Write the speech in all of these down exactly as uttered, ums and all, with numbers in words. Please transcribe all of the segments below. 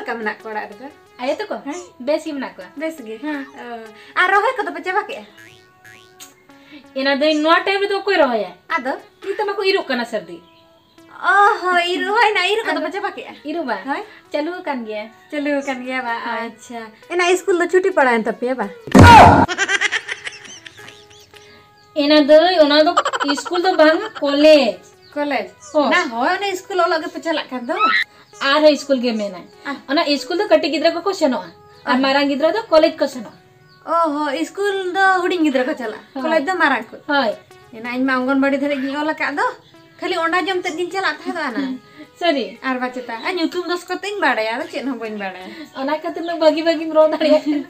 ᱪᱮᱫ ᱞᱮᱠᱟ ᱢᱮᱱᱟᱜ ᱠᱚᱣᱟ ᱚᱲᱟᱜ ᱨᱮᱫᱚ? ᱟᱭᱳ ᱛᱟᱠᱚ? ᱦᱮᱸ᱾ ᱵᱮᱥ ᱜᱮ ᱢᱮᱱᱟᱜ ᱠᱚᱣᱟ᱾ ᱵᱮᱥ ᱜᱮ? ᱦᱮᱸ᱾ ᱚ, ᱟᱨ ᱨᱚᱦᱚᱭ ᱠᱚᱫᱚ ᱯᱮ ᱪᱟᱵᱟ ᱠᱮᱜᱼᱟ? ᱮᱱᱟ ᱫᱟᱹᱭ, ᱱᱚᱣᱟ ᱴᱟᱭᱤᱢ ᱨᱮᱫᱚ ᱚᱠᱚᱭ ᱨᱚᱦᱚᱭᱟ? ᱟᱫᱚ? ᱱᱤᱛᱚᱜ ᱢᱟᱠᱚ ᱤᱨᱚᱜ ᱠᱟᱱᱟ ᱥᱟᱹᱨᱫᱤ᱾ ᱚ ᱦᱚᱸ, ᱤᱨ, ᱨᱚᱦᱚᱭ ᱱᱟ, ᱤᱨ ᱠᱚᱫᱚ ᱯᱮ ᱪᱟᱵᱟ ᱠᱮᱜᱼᱟ? ᱤᱨᱚᱜ ᱵᱟ? ᱦᱳᱭ᱾ ᱪᱟᱹᱞᱩ ᱟᱠᱟᱱ ᱜᱮᱭᱟ᱾ ᱪᱟᱹᱞᱩ ᱟᱠᱟᱱ ᱜᱮᱭᱟ ᱵᱟ? ᱦᱳᱭ᱾ ᱟᱪᱪᱷᱟ᱾ ᱮᱱᱟ ᱤᱥᱠᱩᱞ ᱫᱚ ᱪᱷᱩᱴᱤ ᱯᱟᱲᱟᱭᱮᱱ ᱛᱟᱯᱮᱭᱟ ᱵᱟ? ᱮᱱᱟ ᱫᱟᱹᱭ, ᱚᱱᱟ ᱫᱚ ᱤᱥᱠᱩᱞ ᱫᱚ ᱵᱟᱝ, ᱠᱚᱞᱮᱡᱽ᱾ ᱠᱚᱞᱮᱡᱽ? ᱦᱳᱭ᱾ ᱱᱟ ᱦᱳᱭ, ᱚᱱᱟ ᱤᱥᱠᱩᱞ ᱚᱞᱚᱜ ᱜᱮᱯᱮ ᱪᱟᱞᱟᱜ ᱠᱟᱱ ᱫᱚ᱾ ᱟᱨᱦᱚᱸ ᱤᱥᱠᱩᱞ ᱜᱮ ᱢᱮᱱᱟ᱾ ᱟᱦ᱾ ᱚᱱᱟ ᱤᱥᱠᱩᱞ ᱫᱚ ᱠᱟᱹᱴᱤᱡ ᱜᱤᱫᱽᱨᱟᱹ ᱠᱚᱠᱚ ᱥᱮᱱᱚᱜᱼᱟ, ᱟᱨ ᱟᱦ᱾ ᱢᱟᱨᱟᱝ ᱜᱤᱫᱽᱨᱟᱹ ᱫᱚ ᱠᱚᱞᱮᱡᱽ ᱠᱚ ᱥᱮᱱᱚᱜᱼᱟ᱾ ᱚ ᱦᱚᱸ, ᱤᱥᱠᱩᱞ ᱫᱚ ᱦᱩᱰᱤᱧ ᱜᱤᱫᱽᱨᱟᱹ ᱠᱚ ᱪᱟᱞᱟᱜᱼᱟ, ᱦᱳᱭ᱾ ᱠᱚᱞᱮᱡᱽ ᱫᱚ ᱢᱟᱨᱟᱝ ᱠᱚ᱾ ᱦᱳᱭ᱾ ᱮᱱᱟ ᱤᱧ ᱢᱟ ᱚᱝᱜᱚᱱᱵᱟᱲᱤ ᱫᱷᱟᱹᱨᱤᱡ ᱜᱤᱧ ᱚᱞ ᱟᱠᱟᱫ ᱫᱚ, ᱠᱷᱟᱹᱞᱤ ᱚᱸᱰᱟ ᱡᱚᱢ ᱛᱮᱫ ᱜᱤᱧ ᱪᱟᱞᱟᱜ ᱛᱟᱦᱮᱸᱫ ᱟᱱᱟ᱾ ᱥᱟᱹᱨᱤ? ᱟᱨ ᱵᱟᱪᱮᱛᱟ, ᱟᱨ ᱧᱩᱛᱩᱢ ᱫᱚ ᱥᱠᱚᱛᱮᱧ ᱵᱟᱲᱟᱭᱟ, ᱟᱫᱚ ᱪᱮᱫ ᱦᱚᱸ ᱵᱟᱹᱧ ᱵᱟᱲᱟᱭᱟ᱾ ᱚᱱᱟ ᱠᱷᱟᱹᱛᱤᱨ ᱫᱚ ᱵᱷᱟᱹᱜᱤ ᱵᱷᱟᱹᱜᱤᱢ ᱨᱚᱲ ᱫᱟᱲᱮᱭᱟᱜ ᱠᱟᱱᱟ᱾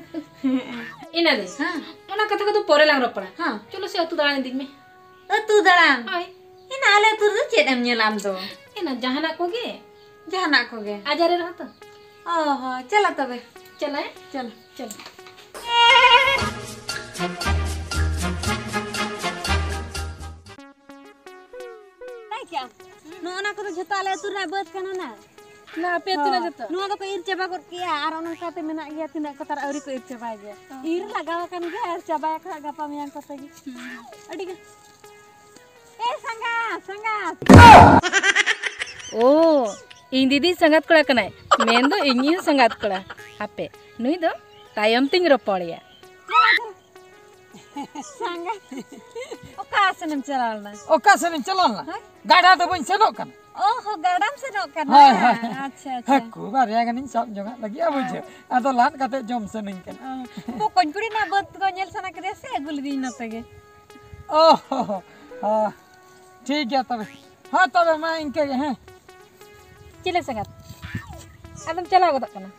ᱤᱱᱟ ᱫᱤ, ᱦᱮᱸ᱾ ᱚᱱᱟ ᱠᱟᱛᱷᱟ ᱠᱚᱫᱚ ᱯᱚᱨᱮ ᱞᱟᱝ ᱨᱚᱯᱚᱲᱟ᱾ ᱦᱮᱸ᱾ ᱪᱚᱞᱚ ᱥᱮ ᱟᱹᱛᱩ ᱫᱟᱬᱟᱱ ᱤᱫᱤᱧ ᱢᱮ᱾ ᱟᱹᱛᱩ ᱫᱟᱬᱟᱱ? ᱦᱳᱭ᱾ ᱮᱱᱟ ᱟᱞᱮ ᱟᱹᱛᱩ ᱨᱮᱫᱚ ᱪᱮᱫ ᱮᱢ ᱧᱮᱞᱟ ᱟᱢ ᱫᱚ? ᱮᱱᱟ ᱡᱟᱦᱟᱱᱟᱜ ᱠᱚᱜᱮ᱾ ᱡᱟᱦᱟᱱᱟᱜ ᱠᱚᱜᱮ? ᱟᱡᱟᱨᱮ ᱨᱮᱦᱚᱸ ᱛᱚ᱾ ᱚ ᱦᱚᱸ, ᱪᱟᱞᱟᱜ ᱛᱚᱵᱮ᱾ ᱪᱟᱞᱟᱜ? ᱪᱟᱞᱟᱜ᱾ ᱪᱟᱞᱟᱜ᱾ ᱵᱟᱲᱟᱭ ᱠᱮᱜᱼᱟᱢ? ᱱᱚᱜᱼᱚ ᱱᱟ ᱠᱚᱫᱚ ᱡᱷᱚᱛᱚ ᱟᱞᱮ ᱟᱹᱛᱩ ᱨᱮᱱᱟᱜ ᱵᱟᱹᱫᱽ ᱠᱟᱱᱟ ᱱᱟ᱾ ᱱᱟ ᱟᱯᱮ ᱟᱹᱛᱩ ᱨᱮᱱᱟᱜ ᱦᱳᱭ᱾ ᱡᱷᱚᱛᱚ? ᱱᱚᱣᱟ ᱫᱚᱠᱚ ᱤᱨ ᱪᱟᱵᱟ ᱜᱚᱫ ᱠᱮᱜᱼᱟ, ᱟᱨ ᱚᱱᱠᱟᱛᱮ ᱢᱮᱱᱟᱜ ᱜᱮᱭᱟ ᱛᱤᱱᱟᱹᱜ ᱠᱚ, ᱛᱟᱨ ᱟᱹᱣᱨᱤ ᱠᱚ ᱤᱨ ᱪᱟᱵᱟᱭ ᱜᱮᱭᱟ᱾ ᱚ᱾ ᱤᱨ ᱞᱟᱜᱟᱣ ᱟᱠᱟᱱ ᱜᱮᱭᱟ, ᱟᱨ ᱪᱟᱵᱟᱭᱟᱠᱚ ᱦᱟᱸᱜ ᱜᱟᱯᱟ ᱢᱮᱭᱟᱝ ᱠᱚᱛᱮ ᱜᱮ᱾ ᱦᱩᱸ᱾ ᱟᱹᱰᱤ ᱜᱟᱱ᱾ ᱮ ᱥᱟᱸᱜᱟᱛ, ᱥᱟᱸᱜᱟᱛ᱾ ᱳ, ᱤᱧ ᱫᱤᱫᱤ ᱥᱟᱸᱜᱟᱛ ᱠᱚᱲᱟ ᱠᱟᱱᱟᱭ, ᱢᱮᱱᱫᱚ ᱤᱧᱤᱡ ᱦᱚᱸ ᱥᱟᱸᱜᱟᱛ ᱠᱚᱲᱟ᱾ ᱦᱟᱯᱮ, ᱱᱩᱭ ᱫᱚ ᱛᱟᱭᱚᱢ ᱛᱤᱧ ᱨᱚᱯᱚᱲᱮᱭᱟ᱾ ᱥᱟᱸᱜᱟᱛ, ᱚᱠᱟ ᱥᱮᱱᱮᱢ ᱪᱟᱞᱟᱣ ᱞᱮᱱᱟ? ᱚᱠᱟ ᱥᱮᱱᱤᱧ ᱪᱟᱞᱟᱣ ᱞᱮᱱᱟ? ᱦᱮᱸ? ᱜᱟᱰᱟ ᱫᱚ ᱵᱟᱹᱧ ᱥᱮᱱᱚᱜ ᱠᱟᱱᱟ᱾ ᱚ ᱦᱚ, ᱜᱟᱰᱟᱢ ᱥᱮᱱᱚᱜ ᱠᱟᱱᱟ? ᱦᱳᱭ, ᱦᱳᱭ᱾ ᱟᱪᱪᱷᱟ, ᱟᱪᱪᱷᱟ᱾ ᱦᱟᱹᱠᱩ ᱵᱟᱨᱭᱟ ᱜᱟᱱᱤᱧ ᱥᱟᱵ ᱡᱚᱝᱟᱜ ᱞᱟᱹᱜᱤᱫ, ᱟᱨ ᱵᱩᱡᱷᱟᱹᱣ, ᱟᱫᱚ ᱞᱟᱫ ᱠᱟᱛᱮ ᱡᱚᱢ ᱥᱟᱱᱟᱧ ᱠᱟᱱᱟ᱾ ᱚ, ᱵᱚᱠᱚᱧ ᱠᱩᱲᱤ ᱨᱮᱱᱟᱜ ᱵᱟᱹᱫᱽ ᱠᱚ ᱧᱮᱞ ᱥᱟᱱᱟ ᱠᱮᱫᱮᱭᱟ ᱥᱮ, ᱟᱹᱜᱩ ᱞᱤᱫᱤᱧ ᱱᱚᱛᱮ ᱜᱮ᱾ ᱚ ᱦᱚ ᱦᱚ, ᱦᱚ᱾ ᱴᱷᱤᱠ ᱜᱮᱭᱟ ᱛᱚᱵᱮ᱾ ᱦᱮᱸ ᱛᱚᱵᱮ ᱢᱟ ᱤᱱᱠᱟᱹ ᱜᱮ, ᱦᱮᱸ᱾ ᱪᱤᱞᱤ ᱥᱟᱸᱜᱟᱛ? ᱟᱫᱚᱢ ᱪᱟᱞᱟᱣ ᱜᱚᱫᱚᱜ ᱠᱟᱱᱟ?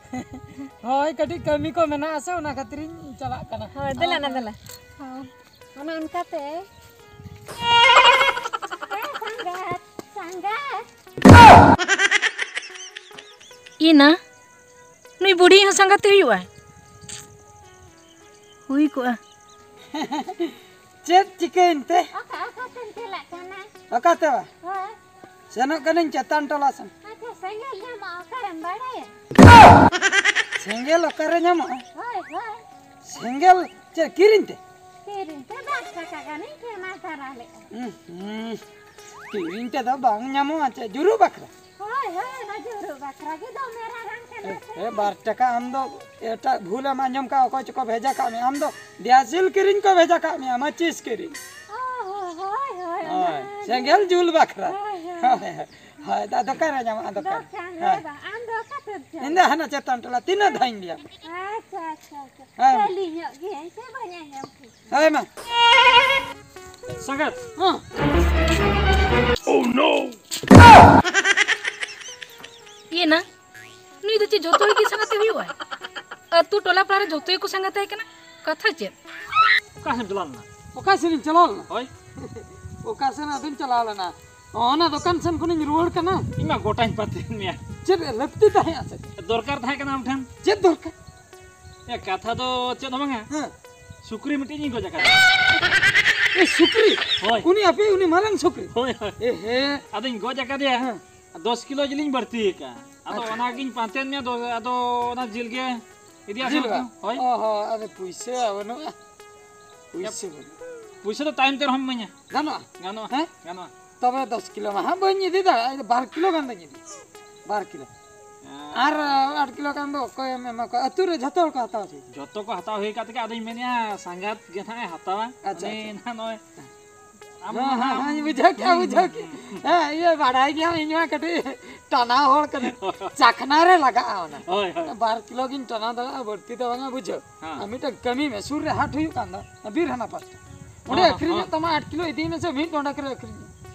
ᱦᱳᱭ, ᱠᱟᱹᱴᱤᱡ ᱠᱟᱹᱢᱤ ᱠᱚ ᱢᱮᱱᱟᱜᱼᱟ ᱥᱮ, ᱚᱱᱟ ᱠᱷᱟᱹᱛᱤᱨᱤᱧ ᱪᱟᱞᱟᱜ ᱠᱟᱱᱟ᱾ ᱦᱳᱭ, ᱫᱮᱞᱟ ᱱᱟ, ᱫᱮᱞᱟ᱾ ᱦᱳᱭ᱾ ᱚᱱᱮ ᱚᱱᱠᱟᱛᱮ᱾ ᱦᱮᱸ, ᱥᱟᱸᱜᱟᱛ, ᱥᱟᱸᱜᱟᱛ᱾ ᱤᱱᱟ, ᱱᱩᱭ ᱵᱩᱰᱷᱤ ᱦᱚᱸ ᱥᱟᱸᱜᱟᱛᱮ ᱦᱩᱭᱩᱜᱼᱟ? ᱦᱩᱭ ᱠᱚᱜᱼᱟ᱾ ᱪᱮᱫ ᱪᱤᱠᱟᱹᱭᱮᱱ ᱛᱮ? ᱚᱠᱟ, ᱚᱠᱟ ᱛᱮᱢ ᱪᱟᱞᱟᱜ ᱠᱟᱱᱟ? ᱚᱠᱟᱛᱮ ᱵᱟ? ᱦᱳᱭ᱾ ᱥᱮᱱᱚᱜ ᱠᱟᱹᱱᱟᱹᱧ ᱪᱮᱛᱟᱱ ᱴᱚᱞᱟ ᱥᱮᱱ᱾ ᱟᱪᱪᱷᱟ, ᱥᱮᱸᱜᱮᱞ ᱧᱟᱢᱚᱜᱼᱟ ᱚᱠᱟᱨᱮᱢ ᱵᱟᱲᱟᱭᱟ? ᱥᱮᱸᱜᱮᱞ ᱚᱠᱟᱨᱮ ᱧᱟᱢᱚᱜᱼᱟ? ᱦᱳᱭ, ᱦᱳᱭ᱾ ᱥᱮᱸᱜᱮᱞ ᱪᱮᱫ ᱠᱤᱨᱤᱧ ᱛᱮ? ᱠᱤᱨᱤᱧ ᱛᱮ ᱵᱟᱨ ᱴᱟᱠᱟ ᱜᱟᱱᱤᱧ ᱠᱮᱢᱟ ᱛᱟᱨᱟ ᱞᱮᱫᱼᱟ᱾ ᱩᱸ, ᱦᱩᱸ᱾ ᱠᱤᱨᱤᱧ ᱛᱮᱫᱚ ᱵᱟᱝ ᱧᱟᱢᱚᱜᱼᱟ, ᱪᱮᱫ ᱡᱩᱨᱩᱜ ᱵᱟᱠᱷᱨᱟ? ᱦᱳᱭ, ᱦᱳᱭ, ᱚᱱᱟ ᱡᱩᱨᱩᱜ ᱵᱟᱠᱷᱨᱟ ᱜᱮ ᱫᱚᱢᱮ ᱨᱟᱨᱟᱝ ᱠᱟᱱᱟ ᱮ, ᱥᱮ᱾ ᱮ, ᱵᱟᱨ ᱴᱟᱠᱟ ᱟᱢ ᱫᱚ ᱮᱴᱟᱜ ᱵᱷᱩᱞ ᱮᱢ ᱟᱸᱡᱚᱢ ᱠᱟᱜᱼᱟ, ᱚᱠᱚᱭ ᱪᱚᱠᱚ ᱵᱷᱮᱡᱟ ᱠᱟᱜ ᱢᱮᱭᱟ᱾ ᱟᱢ ᱫᱚ ᱫᱮᱭᱟᱥᱤᱞ ᱠᱤᱨᱤᱧ ᱠᱚ ᱵᱷᱮᱡᱟ ᱠᱟᱜ ᱢᱮᱭᱟ, ᱢᱟᱹᱪᱤᱥ ᱠᱤᱨᱤᱧ᱾ ᱚ, ᱦᱳᱭ, ᱦᱳᱭ, ᱦᱳᱭ, ᱚᱱᱟ ᱦᱳᱭ, ᱜᱮ᱾ ᱥᱮᱸᱜᱮᱞ ᱡᱩᱞ ᱵᱟᱠᱷᱨᱟ᱾ ᱦᱳᱭ, ᱦᱳᱭ᱾ ᱦᱳᱭ, ᱦᱳᱭ, ᱫᱟ-, ᱫᱚᱠᱟᱱ ᱨᱮ ᱧᱟᱢᱚᱜᱼᱟ, ᱫᱚᱠᱟᱱ᱾ ᱫᱚᱠᱟᱱ ᱨᱮ ᱦᱮᱸ᱾ ᱵᱟᱝ, ᱟᱢ ᱫᱚ ᱚᱠᱟ ᱥᱮᱫ ᱪᱚ? ᱤᱧ ᱫᱚ ᱦᱟᱱᱟ ᱪᱮᱛᱟᱱ ᱴᱚᱞᱟ, ᱛᱤᱱᱟᱹᱜ ᱫᱷᱟᱣ ᱤᱧ ᱞᱟᱹᱭᱟ? ᱟᱪᱪᱷᱟ, ᱟᱪᱪᱷᱟ, ᱟᱪᱪᱷᱟ᱾ ᱦᱮᱸ᱾ ᱠᱷᱟᱹᱞᱤ ᱧᱚᱜ ᱜᱤᱭᱟᱹᱧ ᱥᱮ ᱵᱟᱹᱧ ᱟᱸᱡᱚᱢ ᱴᱷᱤᱠ? ᱦᱳᱭ ᱢᱟ᱾ ᱥᱟᱸᱜᱟᱛ᱾ ᱦᱮᱸ᱾ ᱤᱭᱟᱹ ᱱᱟ, ᱱᱩᱭ ᱫᱚ ᱪᱮᱫ ᱡᱚᱛᱚ ᱦᱚᱲ ᱜᱮ ᱥᱟᱸᱜᱟᱛᱮ ᱦᱩᱭᱩᱜᱼᱟ? ᱟᱹᱛᱩ ᱴᱚᱞᱟ ᱯᱟᱲᱟ ᱨᱮ ᱡᱚᱛᱚ ᱜᱮᱠᱚ ᱥᱟᱸᱜᱟᱛᱮ ᱠᱟᱱᱟ, ᱠᱟᱛᱷᱟ ᱪᱮᱫ? ᱚᱠᱟ ᱥᱮᱫ ᱪᱟᱞᱟᱣ ᱞᱮᱱᱟ? ᱚᱠᱟ ᱥᱮᱫ ᱤᱧ ᱪᱟᱞᱟᱣ ᱞᱮᱱᱟ? ᱦᱳᱭ᱾ ᱚᱠᱟ ᱥᱮᱫ ᱟᱫᱚᱧ ᱪᱟᱞᱟᱣ ᱞᱮᱱᱟ? ᱚᱱᱟ ᱫᱚᱠᱟᱱ ᱥᱮᱱ ᱠᱷᱚᱱᱤᱧ ᱨᱩᱣᱟᱹᱲ ᱠᱟᱱᱟ᱾ ᱤᱧ ᱢᱟ ᱜᱚᱴᱟᱧ ᱯᱟᱹᱛᱭᱟᱹᱣ ᱢᱮᱭᱟ᱾ ᱪᱮᱫ ᱞᱟᱹᱠᱛᱤ ᱛᱟᱦᱮᱸᱜᱼᱟ ᱥᱮ? ᱫᱚᱨᱠᱟᱨ ᱛᱟᱦᱮᱸ ᱠᱟᱱᱟ ᱟᱢ ᱴᱷᱮᱱ᱾ ᱪᱮᱫ ᱫᱚᱨᱠᱟᱨ? ᱮ, ᱠᱟᱛᱷᱟ ᱫᱚ ᱪᱮᱫ ᱦᱚᱸ ᱵᱟᱝᱟ᱾ ᱦᱮᱸ᱾ ᱥᱩᱠᱨᱤ ᱢᱤᱫᱴᱤᱡ ᱤᱧ ᱜᱚᱡ ᱟᱠᱟᱫᱮᱭᱟ᱾ ᱮ, ᱥᱩᱠᱨᱤ? ᱦᱳᱭ᱾ ᱩᱱᱤ ᱟᱯᱮ, ᱩᱱᱤ ᱢᱟᱨᱟᱝ ᱥᱩᱠᱨᱤ? ᱦᱳᱭ, ᱦᱳᱭ᱾ ᱮ, ᱦᱮᱸ᱾ ᱟᱫᱚᱧ ᱜᱚᱡ ᱟᱠᱟᱫᱮᱭᱟ᱾ ᱦᱮᱸ᱾ ᱫᱚᱥ ᱠᱤᱞᱳ ᱡᱤᱞᱤᱧ ᱵᱟᱹᱲᱛᱤ ᱟᱠᱟᱫᱼᱟ᱾ ᱟᱫᱚ ᱟᱪᱪᱷᱟ᱾ ᱚᱱᱟᱜᱤᱧ ᱯᱟᱱᱛᱮᱭᱟᱫ ᱢᱮᱭᱟ, ᱫᱚ-, ᱟᱫᱚ ᱚᱱᱟ ᱡᱤᱞ ᱜᱮ ᱤᱫᱤᱭᱟ ᱡᱤᱞ ᱥᱮ ᱵᱟᱝ? ᱦᱳᱭ᱾ ᱚ ᱦᱚᱸ, ᱟᱫᱚ ᱯᱩᱭᱥᱟᱹ ᱵᱟᱹᱱᱩᱜᱼᱟ᱾ ᱯᱩᱭᱥᱟᱹ ᱵᱟᱹᱱᱩᱜᱼᱟ᱾ ᱯᱩᱭᱥᱟᱹ ᱫᱚ ᱛᱟᱭᱚᱢ ᱛᱮ ᱨᱮᱦᱚᱸᱢ ᱤᱢᱟᱹᱧᱟ᱾ ᱜᱟᱱᱚᱜᱼᱟ? ᱜᱟᱱᱚᱜᱼᱟ᱾ ᱦᱮᱸ? ᱜᱟᱱᱚᱜᱼᱟ᱾ ᱛᱚᱵᱮ ᱫᱚᱥ ᱠᱤᱞᱳ ᱢᱟ ᱦᱟᱸᱜ ᱵᱟᱹᱧ ᱤᱫᱤ ᱫᱟᱲᱮᱭᱟᱜᱼᱟ, ᱤᱧ ᱫᱚ ᱵᱟᱨ ᱠᱤᱞᱳ ᱜᱟᱱ ᱫᱚᱧ ᱤᱫᱤᱭᱟ᱾ ᱵᱟᱨ ᱠᱤᱞᱳ᱾ ᱦᱮᱸ᱾ ᱟᱨ ᱟᱴ ᱠᱤᱞᱳ ᱜᱟᱱ ᱫᱚ ᱚᱠᱚᱭᱮᱢ ᱮᱢᱟ ᱠᱚᱣᱟ? ᱟᱹᱛᱩ ᱨᱮ ᱡᱷᱚᱛᱚ ᱦᱚᱲ ᱠᱚ ᱦᱟᱛᱟᱣᱟ ᱥᱮ? ᱡᱷᱚᱛᱚ ᱠᱚ ᱦᱟᱛᱟᱣ ᱦᱩᱭ ᱟᱠᱟᱫ ᱛᱮᱜᱮ ᱟᱫᱚᱧ ᱢᱮᱱᱮᱫᱼᱟ, ᱥᱟᱸᱜᱟᱛ ᱜᱮ ᱱᱟᱦᱟᱜ ᱮ ᱦᱟᱛᱟᱣᱟ᱾ ᱟᱪᱪᱷᱟ, ᱩᱱᱤ ᱟᱪᱪᱷᱟ᱾ ᱱᱟᱦᱟᱜ ᱱᱚᱜᱼᱚᱭ ᱟᱢ ᱦᱮᱸ, ᱦᱮᱸ, ᱱᱟᱦᱟᱜ ᱦᱮᱸ, ᱵᱩᱡᱷᱟᱹᱣ ᱠᱮᱜᱼᱟ, ᱦᱩᱸ, ᱵᱩᱡᱷᱟᱹᱣ ᱦᱩᱸ, ᱠᱮᱜᱼᱟ᱾ ᱦᱩᱸ᱾ ᱦᱮᱸ, ᱤᱭᱟᱹ, ᱵᱟᱲᱟᱭ ᱜᱮᱭᱟᱢ, ᱤᱧ ᱢᱟ ᱠᱟᱹᱴᱤᱡ ᱴᱟᱱᱟ ᱦᱚᱲ ᱠᱟᱹᱱᱟᱹᱧ᱾ ᱪᱟᱠᱷᱱᱟ ᱨᱮ ᱞᱟᱜᱟᱜᱼᱟ ᱚᱱᱟ᱾ ᱦᱳᱭ, ᱦᱳᱭ᱾ ᱵᱟᱨ ᱠᱤᱞᱳ ᱜᱤᱧ ᱴᱟᱱᱟ ᱫᱟᱲᱮᱭᱟᱜᱼᱟ, ᱵᱟᱹᱲᱛᱤ ᱫᱚ ᱵᱟᱝᱟ, ᱵᱩᱡᱷᱟᱹᱣ᱾ ᱦᱮᱸ᱾ ᱟᱨ ᱢᱤᱫᱴᱟᱝ ᱠᱟᱹᱢᱤ ᱢᱮ, ᱥᱩᱨ ᱨᱮ ᱦᱟᱴ ᱦᱩᱭᱩᱜ ᱠᱟᱱ ᱫᱚ, ᱵᱤᱨ ᱦᱟᱱᱟ ᱯᱟᱥᱴᱟ᱾ ᱚᱸᱰᱮ ᱦᱮᱸ, ᱟᱹᱠᱷᱨᱤᱧᱚᱜ ᱦᱮᱸ᱾ ᱛᱟᱢᱟ, ᱟᱴ ᱠᱤᱞᱳ ᱤᱫᱤᱭ ᱢᱮᱥᱮ, ᱢᱤᱫ ᱰᱚᱸᱰᱮᱠ ᱨᱮ ᱟᱹᱠᱷᱨᱤᱧᱚᱜᱼᱟ᱾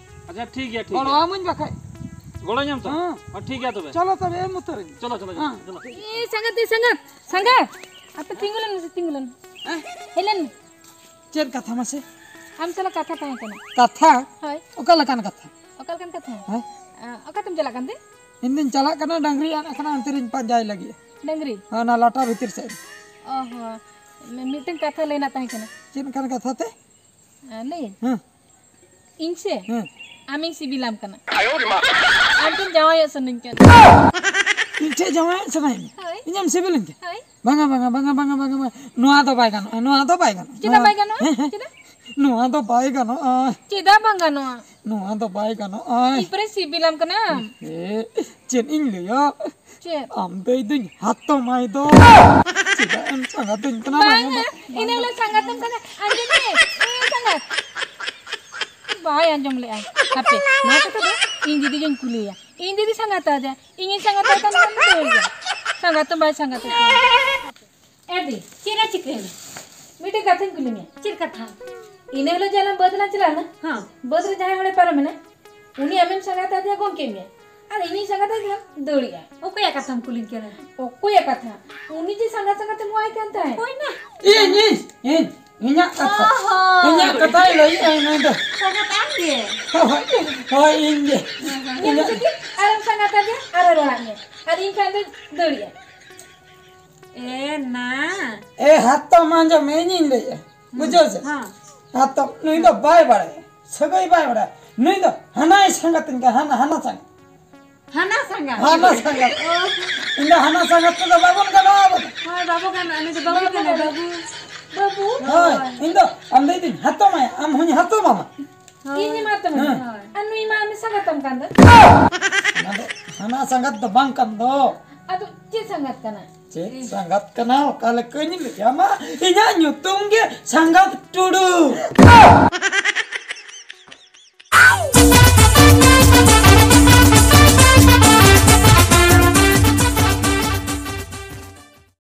ᱟᱪᱪᱷᱟ, ᱴᱷᱤᱠ ᱜᱮᱭᱟ, ᱴᱷᱤᱠ ᱜᱮᱭᱟ᱾ ᱜᱚᱲᱚᱣᱟᱢᱟᱹᱧ ᱵᱟᱠᱷᱟᱡ᱾ ᱜᱚᱲᱚᱧ ᱮᱢ ᱛᱚ? ᱦᱮᱸ᱾ ᱦᱚᱸ, ᱴᱷᱤᱠ ᱜᱮᱭᱟ ᱛᱚᱵᱮ᱾ ᱪᱚᱞᱚ ᱛᱚᱵᱮ, ᱮᱢ ᱩᱛᱟᱹᱨᱟᱹᱧ᱾ ᱪᱚᱞᱚ, ᱪᱚᱞᱚ, ᱪᱚᱞᱚ, ᱦᱮᱸ᱾ ᱪᱚᱞᱚ᱾ ᱮ, ᱥᱟᱸᱜᱟᱛ, ᱮ, ᱥᱟᱸᱜᱟᱛ, ᱥᱟᱸᱜᱟᱛ᱾ ᱟᱯᱮ ᱛᱤᱸᱜᱩ ᱞᱮᱱ ᱢᱮᱥᱮ, ᱛᱤᱸᱜᱩ ᱞᱮᱱ᱾ ᱦᱮᱸ? ᱦᱮᱡ ᱞᱮᱱ ᱢᱮ᱾ ᱪᱮᱫ ᱠᱟᱛᱷᱟ ᱢᱟᱥᱮ? ᱟᱢ ᱥᱟᱞᱟᱜ ᱠᱟᱛᱷᱟ ᱛᱟᱦᱮᱸ ᱠᱟᱱᱟ᱾ ᱠᱟᱛᱷᱟ? ᱦᱳᱭ᱾ ᱚᱠᱟ ᱞᱮᱠᱟᱱ ᱠᱟᱛᱷᱟ? ᱚᱠᱟ ᱞᱮᱠᱟᱱ ᱠᱟᱛᱷᱟ? ᱦᱮᱸ? ᱟ, ᱚᱠᱟᱛᱮᱢ ᱪᱟᱞᱟᱜ ᱠᱟᱱ ᱛᱮ? ᱤᱧ ᱫᱩᱧ ᱪᱟᱞᱟᱜ ᱠᱟᱱᱟ ᱰᱟᱝᱨᱤ ᱟᱫ ᱟᱠᱟᱱᱟ, ᱚᱱᱛᱮ ᱨᱤᱧ ᱯᱟᱸᱡᱟᱭ ᱞᱟᱹᱜᱤᱫ᱾ ᱰᱟᱝᱨᱤ? ᱦᱮᱸ, ᱚᱱᱟ ᱞᱟᱴᱟ ᱵᱷᱤᱛᱤᱨ ᱥᱮᱫ ᱨᱮ᱾ ᱚ ᱦᱚᱸ, ᱢᱤ-, ᱢᱤᱫᱴᱟᱝ ᱠᱟᱛᱷᱟ ᱞᱟᱹᱭ ᱨᱮᱱᱟᱜ ᱛᱟᱦᱮᱸ ᱠᱟᱱᱟ᱾ ᱪᱮᱫ ᱞᱮᱠᱟᱱ ᱠᱟᱛᱷᱟ ᱛᱮ? ᱟ, ᱞᱟᱹᱭᱟᱹᱧ? ᱦᱮᱸ᱾ ᱤᱧ ᱥᱮ? ᱦᱮᱸ᱾ ᱟᱢᱤᱧ ᱥᱤᱵᱤᱞᱟᱢ ᱠᱟᱱᱟ᱾ ᱟᱢ ᱴᱷᱮᱱ ᱡᱟᱶᱟᱭᱚᱜ ᱥᱟᱱᱟᱧ ᱠᱟᱱᱟ᱾ ᱤᱧ ᱴᱷᱮᱱ ᱡᱟᱶᱟᱭᱚᱜ ᱥᱟᱱᱟᱧ ᱠᱟᱱᱟ? ᱦᱳᱭ᱾ ᱤᱧᱮᱢ ᱥᱤᱵᱤᱞᱤᱧ ᱠᱟᱱᱟ? ᱦᱳᱭ᱾ ᱵᱟᱝᱟ, ᱵᱟᱝᱟ, ᱵᱟᱝᱟ, ᱵᱟᱝᱟ, ᱵᱟᱝᱟ, ᱵᱟᱝᱟ᱾ ᱱᱚᱣᱟ ᱫᱚ ᱵᱟᱭ ᱜᱟᱱᱚᱜᱼᱟ, ᱱᱚᱣᱟ ᱫᱚ ᱵᱟᱭ ᱜᱟᱱᱚᱜᱼᱟ᱾ ᱪᱮᱫᱟᱜ ᱱᱚᱣᱟ, ᱵᱟᱭ ᱜᱟᱱᱚᱜᱼᱟ? ᱦᱮᱸ, ᱦᱮᱸ᱾ ᱪᱮᱫᱟᱜ? ᱱᱚᱣᱟ ᱫᱚ ᱵᱟᱭ ᱜᱟᱱᱚᱜᱼᱟ᱾ ᱪᱮᱫᱟᱜ ᱵᱟᱝ ᱜᱟᱱᱚᱜᱼᱟ? ᱱᱚᱣᱟ ᱫᱚ ᱵᱟᱭ ᱜᱟᱱᱚᱜᱼᱟ᱾ ᱤᱧ ᱯᱮᱨᱮ ᱥᱤᱵᱤᱞᱟᱢ ᱠᱟᱱᱟ᱾ ᱮ, ᱪᱮᱫ ᱤᱧ ᱞᱟᱹᱭᱟ? ᱪᱮᱫ? ᱟᱢ ᱫᱚ ᱤᱧ ᱫᱚᱧ ᱦᱟᱛᱚᱢᱟᱭ ᱫᱚ᱾ ᱪᱮᱫᱟᱜ ᱮᱢ ᱥᱟᱸᱜᱟᱛᱤᱧ ᱠᱟᱱᱟ? ᱵᱟᱝᱟ, ᱵᱟᱝᱟ, ᱵᱟᱝᱟ᱾ ᱤᱱᱟᱹ ᱦᱤᱞᱳᱜ ᱥᱟᱸᱜᱟᱛᱮᱢ ᱠᱟᱱᱟ᱾ ᱟᱸᱡᱚᱢ ᱢᱮ, ᱤᱧ ᱥᱟᱸᱜᱟᱛ᱾ ᱵᱟᱭ ᱟᱸᱡᱚᱢ ᱞᱮᱜᱼᱟ᱾ ᱦᱟᱯᱮ, ᱱᱚᱣᱟ ᱠᱟᱛᱷᱟ ᱫᱚ ᱤᱧ ᱫᱤᱫᱤ ᱜᱤᱧ ᱠᱩᱞᱤᱭᱮᱭᱟ᱾ ᱤᱧ ᱫᱤᱫᱤ ᱥᱟᱸᱜᱟᱛ ᱟᱫᱮᱭᱟ, ᱤᱧᱤᱧ ᱥᱟᱸᱜᱟᱛ ᱟᱭ ᱠᱷᱟᱱ ᱫᱚ ᱫᱟᱹᱲ ᱜᱮ᱾ ᱥᱟᱸᱜᱟᱛ ᱫᱚ ᱵᱟᱭ ᱥᱟᱸᱜᱟᱛ ᱟᱭ ᱠᱷᱟᱱ᱾ ᱮ ᱫᱤ, ᱪᱮᱫ ᱮ ᱪᱤᱠᱟᱹᱭᱮᱱᱟ? ᱢᱤᱫᱴᱮᱡ ᱠᱟᱛᱷᱟᱧ ᱠᱩᱞᱤ ᱢᱮᱭᱟ᱾ ᱪᱮᱫ ᱠᱟᱛᱷᱟ? ᱤᱱᱟᱹ ᱦᱤᱞᱳᱜ ᱡᱮ ᱟᱞᱟᱝ ᱵᱟᱹᱫᱽ ᱞᱟᱝ ᱪᱟᱞᱟᱣ ᱞᱮᱱᱟ, ᱦᱮᱸ᱾ ᱵᱟᱹᱫᱽ ᱨᱮ ᱡᱟᱦᱟᱸᱭ ᱦᱚᱲᱮ ᱯᱟᱨᱚᱢᱮᱱᱟ, ᱩᱱᱤ ᱟᱢᱮᱢ ᱥᱟᱸᱜᱟᱛ ᱟᱫᱮᱭᱟ, ᱜᱚᱝᱠᱮ ᱢᱮᱭᱟ, ᱟᱨ ᱤᱧᱤᱧ ᱥᱟᱸᱜᱟᱛ ᱟᱭ ᱠᱷᱟᱱ ᱫᱟᱹᱲ ᱮᱜᱼᱟ᱾ ᱚᱠᱚᱭᱟᱜ ᱠᱟᱛᱷᱟᱢ ᱠᱩᱞᱤᱧ ᱠᱟᱱᱟ? ᱚᱠᱚᱭᱟᱜ ᱠᱟᱛᱷᱟ? ᱩᱱᱤ ᱡᱮ ᱥᱟᱸᱜᱟᱛ ᱥᱟᱸᱜᱟᱛ ᱮᱢ ᱦᱚᱦᱚᱣᱟᱭ ᱠᱟᱱ ᱛᱟᱦᱮᱸᱫ᱾ ᱚᱠᱚᱭ ᱱᱟ? ᱤᱧ, ᱤᱧ, ᱤᱧ, ᱤᱧᱟᱹᱜ ᱠᱟᱛᱷᱟ᱾ ᱚ ᱦᱚᱸ᱾ ᱤᱧᱟᱹᱜ ᱠᱟᱛᱷᱟᱭ ᱞᱟᱹᱭᱮᱜᱼᱟᱭ ᱱᱩᱭ ᱫᱚ᱾ ᱥᱟᱸᱜᱟᱛ ᱟᱢ ᱜᱮ? ᱦᱳᱭ, ᱦᱳᱭ, ᱤᱧ ᱜᱮ᱾ ᱧᱮᱞ ᱢᱮᱥᱮ ᱠᱤ, ᱟᱨᱮᱢ ᱥᱟᱸᱜᱟᱛ ᱟᱫᱮᱭᱟ, ᱟᱨᱮ ᱨᱚᱲᱟᱜ ᱢᱮᱭᱟ᱾ ᱟᱨ ᱤᱧ ᱠᱷᱟᱱ ᱫᱚ ᱫᱟᱹᱲ ᱮᱜᱼᱟ᱾ ᱮ ᱱᱟ᱾ ᱮ ᱦᱟᱛᱚᱢ, ᱟᱸᱡᱚᱢ ᱢᱮ, ᱤᱧᱤᱧ ᱞᱟᱹᱭᱮᱜᱼᱟ᱾ ᱵᱩᱡᱷᱟᱹᱣ ᱥᱮ? ᱦᱮᱸ᱾ ᱦᱟᱛᱚᱢ, ᱱᱩᱭ ᱫᱚ ᱵᱟᱭ ᱵᱟᱲᱟᱭᱟ᱾ ᱥᱟᱹᱜᱟᱹᱭ ᱵᱟᱭ ᱵᱟᱲᱟᱭᱟ᱾ ᱱᱩᱭ ᱫᱚ ᱦᱟᱱᱟᱭ ᱥᱟᱸᱜᱟᱛᱤᱧ ᱠᱟᱱᱟ, ᱦᱟᱱᱟ, ᱦᱟᱱᱟ ᱥᱟᱸᱜᱟᱛ᱾ ᱦᱟᱱᱟ ᱥᱟᱸᱜᱟᱛ᱾ ᱦᱟᱱᱟ ᱥᱟᱸᱜᱟᱛ᱾ ᱚ᱾ ᱤᱧ ᱫᱚ ᱦᱟᱱᱟ ᱥᱟᱸᱜᱟᱛ ᱛᱮᱫᱚ ᱵᱟᱵᱚᱱ ᱜᱟᱱᱚᱜᱼᱟ ᱟᱵᱚ ᱫᱚ᱾ ᱦᱳᱭ, ᱵᱟᱵᱚ ᱜᱟᱱᱚᱜᱼᱟ᱾ ᱱᱩᱭ ᱫᱚ ᱵᱟᱹᱵᱩ ᱠᱟᱱᱟᱭ, ᱵᱟᱹᱵᱩ᱾ ᱵᱟᱹᱵᱩ? ᱦᱳᱭ, ᱦᱳᱭ᱾ ᱤᱧ ᱫᱚ ᱟᱢ ᱫᱚ ᱤᱧ ᱫᱚᱧ ᱦᱟᱛᱚᱢᱟᱭᱟ, ᱟᱢ ᱦᱚᱸᱧ ᱦᱟᱛᱚᱢᱟᱢᱟ᱾ ᱦᱳᱭ᱾ ᱤᱧ ᱮᱢᱟ ᱛᱟᱢᱟ᱾ ᱦᱮᱸ᱾ ᱦᱳᱭ᱾ ᱟᱨ ᱱᱩᱭ ᱢᱟ ᱟᱢᱮ ᱥᱟᱸᱜᱟᱛᱟᱢ ᱠᱟᱱ ᱫᱚ᱾ ᱚᱱᱟ ᱫᱚ ᱦᱟᱱᱟ ᱥᱟᱸᱜᱟᱛ ᱫᱚ ᱵᱟᱝ ᱠᱟᱱ ᱫᱚ᱾ ᱟᱫᱚ ᱪᱮᱫ ᱥᱟᱸᱜᱟᱛ ᱠᱟᱱᱟ? ᱪᱮᱫ ᱥᱟᱸᱜᱟᱛ ᱠᱟᱱᱟ? ᱚᱠᱟ ᱞᱮᱠᱟᱧ ᱞᱟᱹᱭᱟᱢᱟ? ᱤᱧᱟᱜ ᱧᱩᱛᱩᱢ ᱜᱮ ᱥᱟᱸᱜᱟᱛ ᱴᱩᱰᱩ᱾